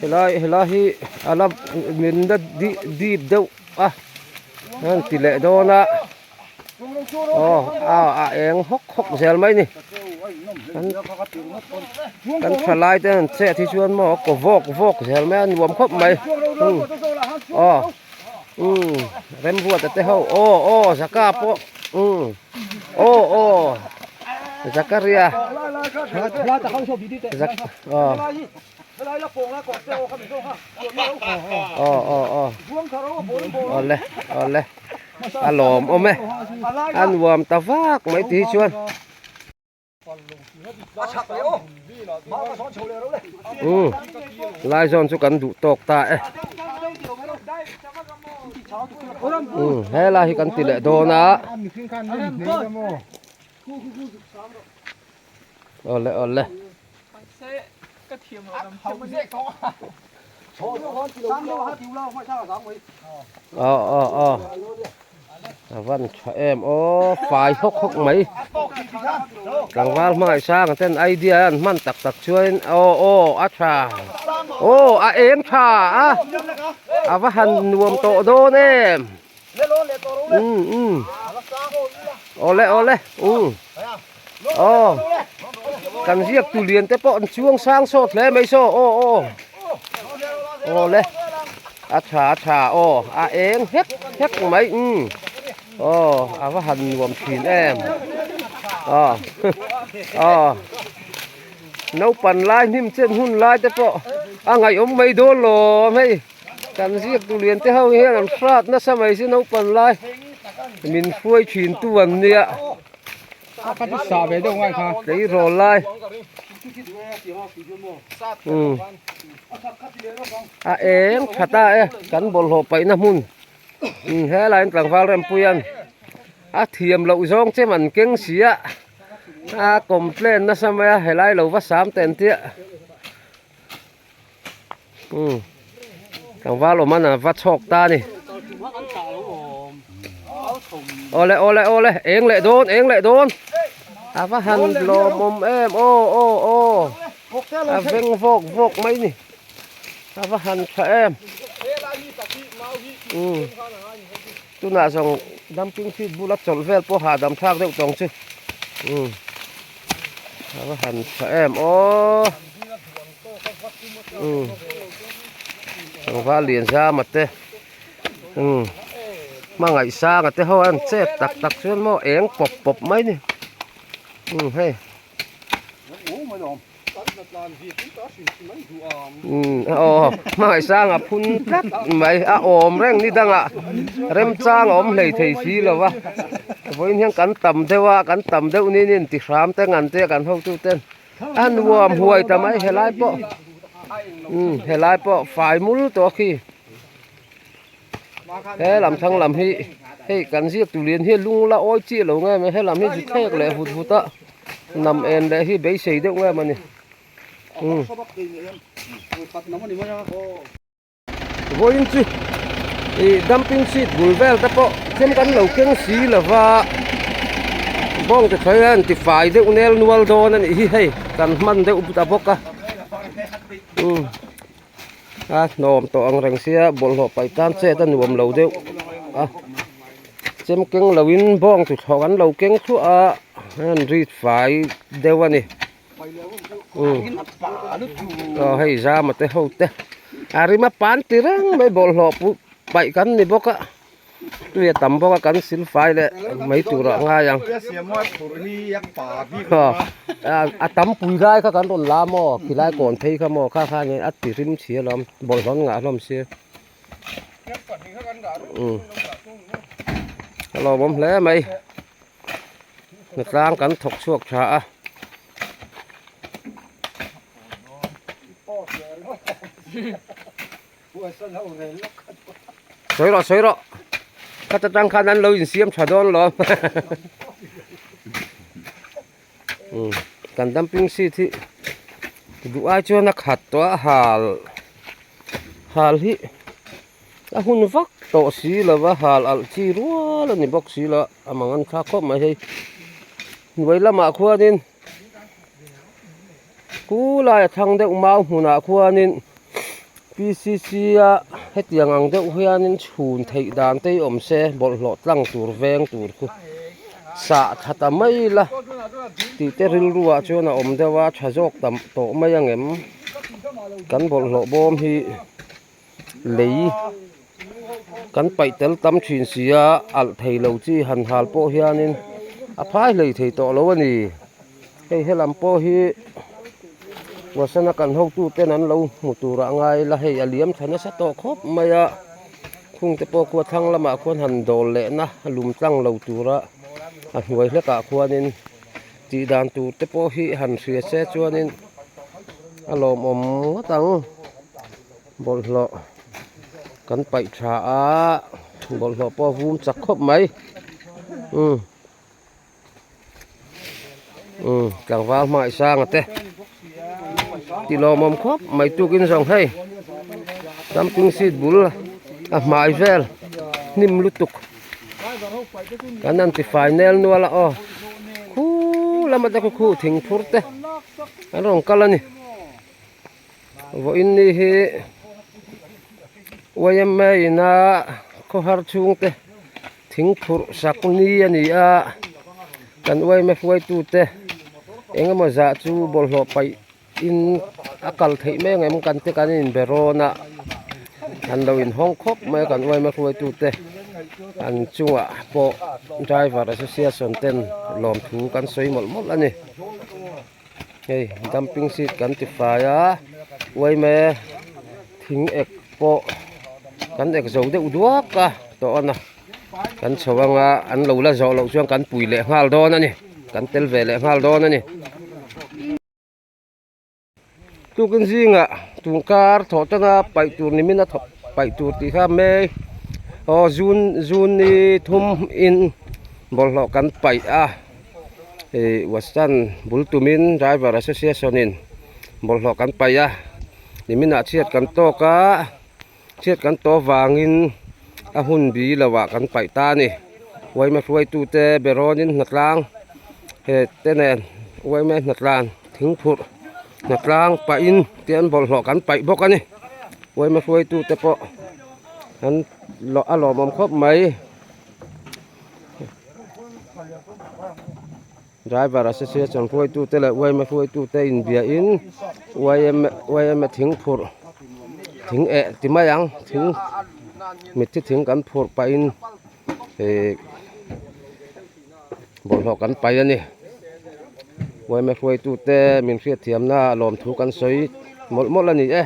Helai helai hi a la min la dip dip deuh a an ti leh dawn a aw a a eng hawk hawk zel mai a ni kan kan thalai te an chet hi chuan maw kaw vawk vawk zel mai a nuam khawp mai umm aw umm remruata te ho aw aw zaka pawh umm aw aw zakaria zak aw. Aw aw aw awle awle a lawm awm e a nuam ta vak mai tih hi chuan umm lai zawn chu kan duh tawk ta e umm helai hi kan ti leh dawn a. Awle awle. Aw aw aw. A van tha em aw fai hawk hawk mai. Tlangval hmangaih sang ten idea an hman tak tak chuan aw aw a tha. Aw a eng tha a. A va han nuam tawh dawn em. Um um. Awle awle um. Aw kan ziak tu lian te pawh an chuang sang sawt hle mai saw aw aw aw le a tha a tha aw a eng hek hek mai umm aw a va han nuam thin em aw aw naupang lai hnim chen hun lai te pawh a ngaihawm mai dawn lawm hei kan ziak tu lian te ho hian an hrat nasa mai si naupang lai min hruai thin tu an nia. Tleirawl lai umm a eng tha ta e kan bawlhhlawh paihna hmun umm helaiin tlangval rempuia'n a thiam loh zawng chem an keng si a a complain nasa mai a helai lo va sam ten tia umm tlangval awm an a va chhawk ta a ni awle awle awle eng leh dawn eng leh dawn a va han lawmawm em aw aw aw a veng vawk vawk mai ni a va han tha em umm tunah zawng dumping feed bula chawlh vel pawh hahdam thlak deuh tawng chu umm a va han tha em aw. Umm tlangval lian zama te umm hmangaih sanga te ho an chet tak tak chuan maw eng pawp pawp mai ni umm hei umm aw hmangaih sanga phun tlat mai a awm reng ni dangah remchang a awm hlei thei si lo va vawiin hian kan tam deuh a kan tam deuh ni niin ti hram te ngan te kan hotu ten. A nuam huai ta mai helai pawh umm helai pawh fai mul tawh a khi he lam thlang lam hi hei kan ziak tu lian hi lung la awi chiah lo nge mai helam hi zu thlek leh vut vut a nam en leh hi beisei deuh nge mawni umm. Vawiin chu ih dumping sheet bul vel te pawh chem kan lo keng si lo va bawng te thlai a inti fai deuh nel nual dawn a nih hi hei kan hman deuh ta bawk a umm a hnawm tawh ang reng sia bawlhhlawh paih tan chet a nuam lo deuh a chem keng lo in bawng chu thlawh an lo keng thluah a an rit fai deuh a ni. Aw hei zama te ho te a rima pan ti reng mai bawlhhlawh pawh paih kan ni bawk a tui a tam bawk a kan sil fai leh mai tur ah ngai ang a tam pui lai kha kan rawn la maw khilai kawn phei kha maw kha khan a ti rim si alawm bawlhhlawh an ngah hlawm sia a lawmawm hle mai. Hnatlang kan thawk chhuak tha a. Sawi rawh sawi rawh khata tang khan an lo insiam tha dawn lo umm kan dumping seat hi duh ai chuan a khat tawh a hal hal hi. A hun vak tawh si lo va hal alh chi rual a ni bawk si lo a mang an thlak khawp mai hei hnuai lamah khuanin khu laia thlang deuh mau hmunah khuanin. PCC a hetiang ang deuh hianin chhun theih dan te hi awm se bawlhhlawh tlang tur veng tur khu sah tha ta mai la tih te rilru ah chuan a awm deuh a tha zawk tam tawh mai ang em kan bawlhhlawh bawm hi lei kan paih tel tam thin si a alh thei lo chi han hal pawh hianin a phai hlei thei tawh lo a ni. Hei helam pawh hi Wasana kan hotu ten an lo hmu turah ngai ila hei a liam tha nasa tawh khawp mai a khung te pawh khua thlang lamah khuan han dawl leh na lum tlang lo tura a hnuai hlekah khuanin tih dan tur te pawh hi han hria se chuanin a lawmawm ngawt ang bawlhhlawh kan paih tha a bawlhhlawh pawh a vum chak khawp mai umm. Umm tlangval hmai sanga te ti lawmawm khawp mai tukin zawng hei dumping seat bul a hmai vel hnim lutuk kan an ti fai nel nual a aw khu lama te khu khu thing phur te an rawn kal a ni vawiin ni hi yma ina khawhar chhungte. Thing phurh sak ni a ni a, kan uaima hruaitute eng emaw zah chu bawlhhlawh paih in a kal theih mai ang em kan te kan inbe rawn a, an lo inhawng khawp mai a kan uaima hruaitute an chungah pawh driver association ten lawmthu kan sawi mawlh mawlh a ni. Hei dumping seat kan ti fai a uaime thing ek pawh kan ek zo deuh duak a tawh a na kan chho anga an lo la zawh loh chuan kan pui leh nghal dawn a ni kan tel ve leh nghal dawn a ni. Tukin zingah tungkar thawh tana paih tur nimin a thawh paih tur tih kha May aw June June ni thum in bawlhhlawh kan paih a ih western bul tumin driver association in bawlhhlawh kan paih a nimin ah chhiat kan tawk a chhiat kan tawh vangin a hun bi lo ah kan paih ta a ni uaima hruaitute berawnin hnatlang he te nen uaima hnatlan thingphurh hnatlang pahin tian bawlhhlawh kan paih bawk a ni uaima hruaitute pawh an a lawmawm khawp mai. Driver association hruaitute leh yma hruaitute inbiahin yma yma thing phurh thing eh ti mai ang thing mitthi thing kan phurh pahin ihh bawlhhlawh kan paih a ni yma hruaitute min hriatthiamna lawmthu kan sawi mawlh mawlh a ni e.